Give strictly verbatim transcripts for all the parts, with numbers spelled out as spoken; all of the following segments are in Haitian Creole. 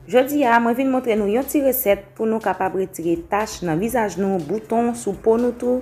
Jodi a, mwen vin montre nou yon ti resèt pou nou kapab retire tach nan vizaj nou, bouton sou po nou tou,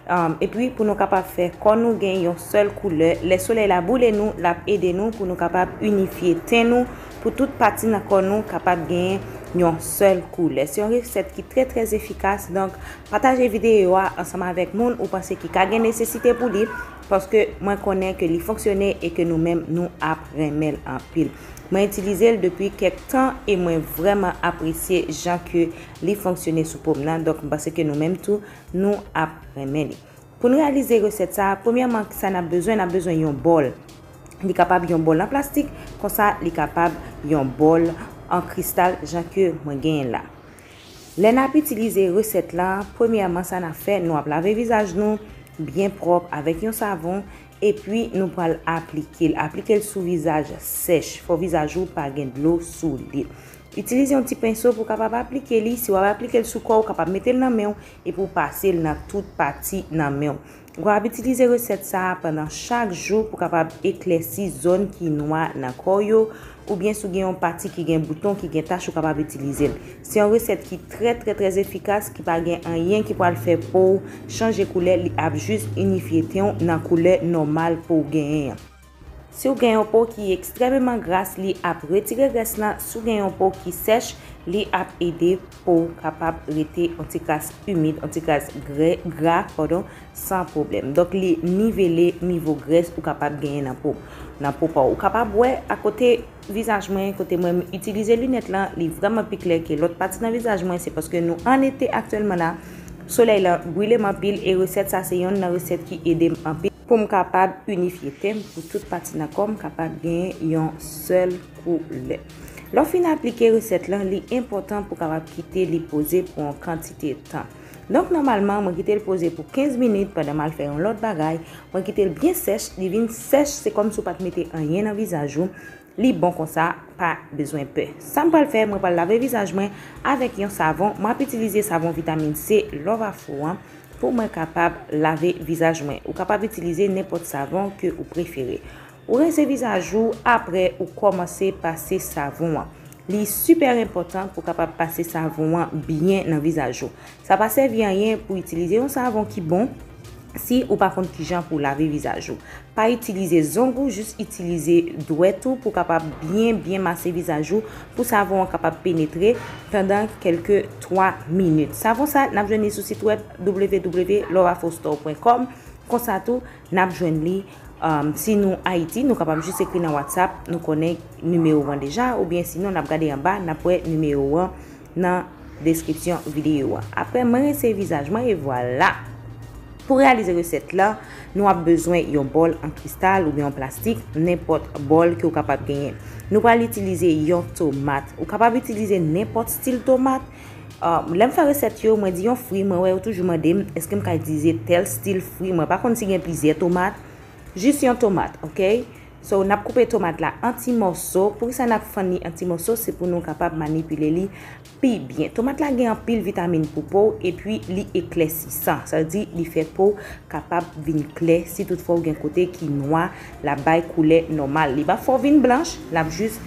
um, epi pou nou kapab fè kò nou gen yon sèl koulè. Lè solèy la boule nou, l ap ede nou pou nou kapab inifye ten nou, pou tout pati nan kò nou kapab gen yon sèl koulè. Se yon resèt ki trè, trè efikas, donk pataje videyo a ansanm avèk moun ou panse ki ka gen nesesite pou li, paske mwen konnen ke li fonksyone e ke nou menm nou ap renmen l anpil. Mwen itilize l depi kèk tan e mwen vrèman apresye jan ke li fonksyone sou po m nan. Donk, m panse ke nou menm tou, nou ap renmen li. Pou n reyalize resèt sa a, premyèman, sa n ap bezwen, n ap bezwen yon bòl. Li kapab yon bòl an plastik, konsa li kapab yon bòl an kristal, jan ke mwen genyen la. Lè n ap itilize resèt la, premyèman, sa n ap fè, nou ap lave vizaj nou byen pwòp avèk yon savon, epi nou pral aplike l. Aplike l sou vizaj sèch. Fò vizaj ou pa gen dlo sou li. Itilize yon ti penso pou w kapab aplike li. Si w ap aplike l sou kò, ou kapab mete l nan men w epi w pase l nan tout pati nan men w. Ou kapab itilize resèt sa a pandan chak jou pou w kapab eklèsi zòn ki nwa nan kò w yo, oubyen si w gen yon pati ki gen bouton, ki gen tach, ou kapab itilize l. Se yon resèt ki trè, trè, trè efikas, ki pa gen anyen ki pral fè po w chanje koulè, li ap jis inifye ten w nan koulè nòmal po w genyen an. Si w gen yon po ki ekstrèmeman gras, li ap retire grès lan. Si w gen yon po ki sèch, li ap ede po w kapab rete yon ti kras imid, yon ti kras grè, gra, padon, san pwoblèm. Donk, li nivele nivo grès ou kapab genyen nan po, nan po pa w. Ou kapab wè akote vizaj mwen, kote mwen m itilize linèt lan, li vrèman pi klè ke lòt pati nan vizaj mwen. Se paske nou an ete aktyèlman la, solèy lan brile m anpil, e resèt sa se yonn nan resèt ki ede m anpil pou m kapab inifye ten m, pou tout pati nan kò m kapab gen yon sèl koulè. Lè w fin aplike resèt lan, li enpòtan pou w kapab kite li poze pou yon kantite tan. Donk, nòmalman, mwen kite l poze pou kenz minit pandan m al fè yon lòt bagay. Mwen kite l byen sèch, li vin sèch, se kòmsi w pa t mete anyen nan vizaj ou. Li bon konsa, pa bezwen pè. Sa m pral fè, mwen pral lave vizaj mwen avèk yon savon. M ap itilize savon vitamin C Love Afro an pou mwen kapab lave vizaj mwen. Ou kapab itilize nenpòt savon ke ou prefere. Ou rense vizaj ou, apre ou kòmanse pase savon an. Li sipè enpòtan pou w kapab pase savon an byen nan vizaj ou. Sa pa sèvi anyen pou w itilize yon savon ki bon si ou pa konn kijan pou w lave vizaj ou. Pa itilize zong ou, jis itilize dwèt ou pou w kapab byen, byen mase vizaj ou, pou savon an kapab penetre pandan kèlke twa minit. Savon sa, n ap jwenn li sou sit wèb w w w love afro store point com. Konsa tou, n ap jwenn li, um, si nou Ayiti, nou kapab jis ekri nan WhatsApp, nou konnen nimewo an deja, oubyen sinon, n ap gade anba, n ap wè nimewo an nan deskripsyon videyo a. Apre, mwen rense vizaj mwen e vwala. Pou reyalize resèt la, nou ap bezwen yon bòl an kristal oubyen yon plastik, nenpòt bòl ke w kapab genyen. Nou pral itilize yon tomat. Ou kapab itilize nenpòt stil tomat. Ah, lè m fè resèt yo, mwen di yon fwi, mwen wè yo toujou mande m, èske m ka itilize tèl stil fwi? Mwen pa konn si gen plizyè tomat. Jis yon tomat, oke? So, n ap koupe tomat la an ti mòso. Poukisa n ap fann li an ti mòso? Se pou nou kapab manipile li pi byen. Tomat la gen anpil vitamin pou po w, epi li eklèsisan. Sa vle di, li fè po w kapab vin klè. Si toutfwa w gen kote ki nwa, l ap bay koulè nòmal. Li p ap fè w vin blanch, l ap jis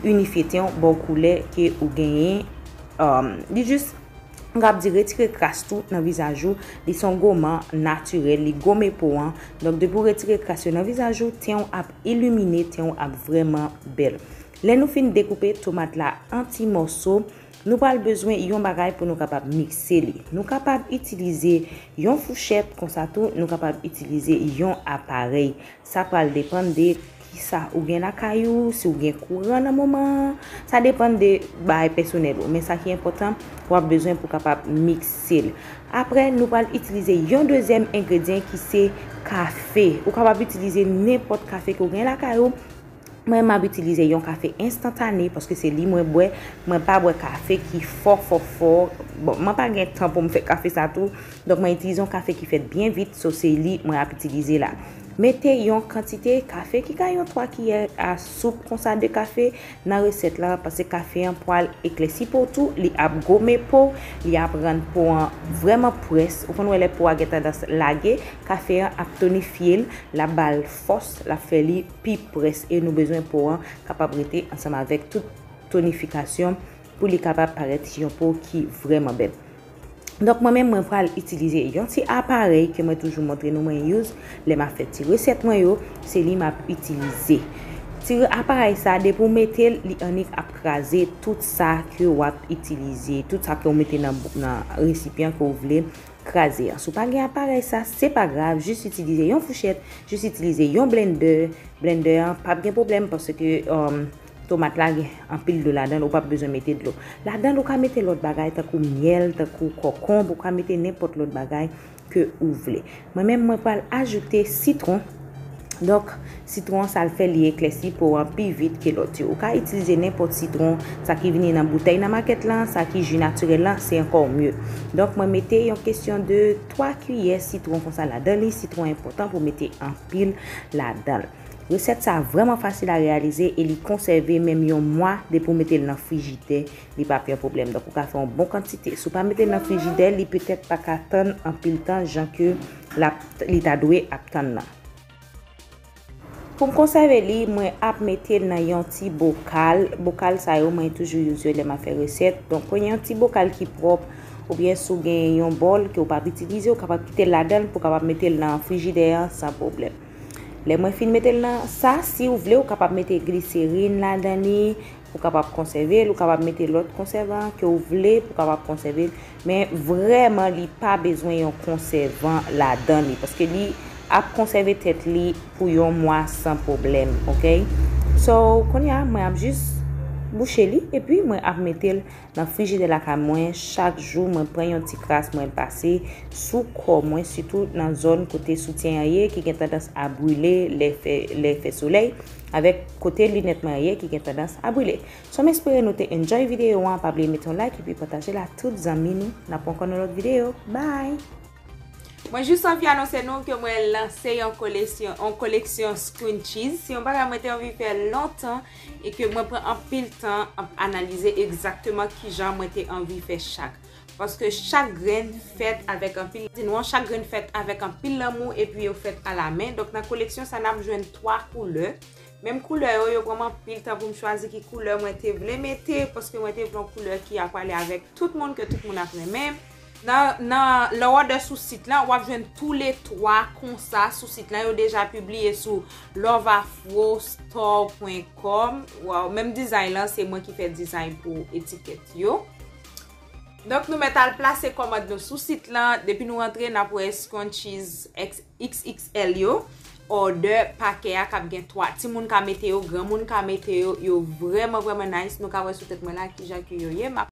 inifye ten w, ba w koulè ke ou genyen. Um, li jis, m kapab di, retire kras tou nan vizaj ou. Li se yon goman natirèl, li gome po an. Donk, depi w retire kras yo nan vizaj ou, ten w ap ilimine, ten w ap vrèman bèl. Lè nou fin dekoupe tomat la an ti mòso, nou pral bezwen yon bagay pou nou kapab mikse li. Nou kapab itilize yon fouchèt, konsa tou, nou kapab itilize yon aparèy. Sa pral depann de kisa ou gen lakay ou, si w gen kouran nan moman an. Sa depann de bagay pèsonèl ou. Men sa ki enpòtan, w ap bezwen pou w kapab mikse l. Apre, nou pral itilize yon dezyèm engredyan ki se kafe. Ou kapab itilize nenpòt kafe ke w gen lakay ou. Mwen, m ap itilize yon kafe enstantane paske se li mwen bwè. Mwen pa bwè kafe ki fò, fò, fò. Bon, mwen pa gen tan pou m fè kafe sa tou. Donk, mwen itilize yon kafe ki fèt byen vit, so se li mwen ap itilize la. Mete yon kantite kafe ki ka yon twa kiyè a soup konsa de kafe nan resèt la, paske kafe an pral eklèsi po w tou, li ap gome po w, li ap rann po an vrèman près. Ou konn wè lè po a gen tandans lage, kafe an ap tonifye l, l ap ba l fòs, l ap fè li pi près. E nou bezwen po an kapab rete ansanm avèk tout tonifikasyon pou li kapab parèt yon po ki vrèman bèl. Donk mwen menm mwen pral itilize yon ti aparèy ke mwen toujou montre nou mwen use lè m ap fè ti resèt mwen yo, se li m ap itilize. Ti aparèy sa depi w mete l, li annik ap kraze tout sa ke w ap itilize, tout sa ke w mete nan, nan resipyan ke w vle kraze an. Si w pa gen aparèy sa, se pa grav, jis itilize yon fouchèt, jis itilize yon blendè. Blendè an p ap gen pwoblèm paske um, tomat la gen anpil dlo ladan l, ou p ap bezwen mete dlo. Ladan l ou ka mete lòt bagay tankou myèl, tankou kòkonb, ou ka mete nenpòt lòt bagay ke ou vle. Mwen menm mwen pral ajoute sitwon. Donk sitwon sa l fè li eklèsi po an pi vit ke lòt yo. Ou ka itilize nenpòt sitwon, sa ki vini nan boutèy nan makèt lan, sa ki ji natirèl lan, se ankò mye. Donk mwen mete yon kesyon de twa kiyè sitwon konsa ladan li. Sitwon enpòtan pou mete anpil ladan l. Resèt sa vrèman fasil a reyalize e li konsève menm yon mwa depi w mete l nan frijidè, li p ap yon pwoblèm. Donk ou ka fè yon bon kantite. Si w pa mete l nan frijidè, li petèt pa ka tann anpil tan jan ke l ap, li ta dwe ap tann nan. Pou m konsève li, mwen ap mete l nan yon ti bokal. Bokal sa yo, mwen toujou use yo lè m ap fè resèt. Donk pran yon ti bokal ki pwòp, oubyen si w gen yon bòl ke w p ap itilize, w kapab kite l ladan l pou w kapab mete l nan frijidè an san pwoblèm. Lè mwen fin mete l nan sa, si w vle, ou kapab mete gliserin ladan li pou w kapab konsève l, ou kapab mete lòt konsèvan ke w vle pou w kapab konsève l, men vrèman li pa bezwen yon konsèvan ladan li, paske li ap konsève tèt li pou yon mwa san pwoblèm, oke? So, kounye a, mwen ap jis bouche li, epi mwen ap mete l nan frijidè lakay mwen, chak jou mwen pran yon ti kras mwen pase sou kò mwen, sitou nan zòn kote soutyen an ye ki gen tandans a brile lè fè, lè fè solèy, avèk kote linèt mwen an ye ki gen tandans a brile. So m espere nou te enjoy videyo an, pa bliye mete yon like epi pataje l a tout zanmi nou. N ap wè ankò nan lòt videyo. Bye! Mwen jis anvi anonse nou ke mwen lanse yon koleksyon, yon koleksyon scrunchies. Se yon bagay mwen te anvi fè lontan e ke mwen pran anpil tan ap analize egzakteman kijan mwen te anvi fè chak. Paske chak grenn fèt avèk anpil, di nou, chak grenn fèt avèk anpil lanmou epi yo fèt alamen. Donk nan koleksyon sa n ap jwenn twa koulè. Menm koulè yo, yo pran m anpil tan pou m chwazi ki koulè mwen te vle mete, paske mwen te vle yon koulè ki ap prale avèk tout moun, ke tout moun ap renmen. Nan, nan lè w òdè sou sit lan, w ap jwenn toulètwa konsa sou sit lan. Yo deja pibliye sou love afro store point com. Waw, menm dizay lan, se mwen ki fè dizay pou etikèt yo. Donk nou mèt al plase kòmand nou sou sit lan. Depi nou rantre, n ap wè scrunchies X X L yo. Òdè pakè a k ap gen twa. Timoun ka mete yo, granmoun ka mete yo. Yo vrèman, vrèman nice. Nou ka wè sou tèt mwen la kijan ke yo ye. M ap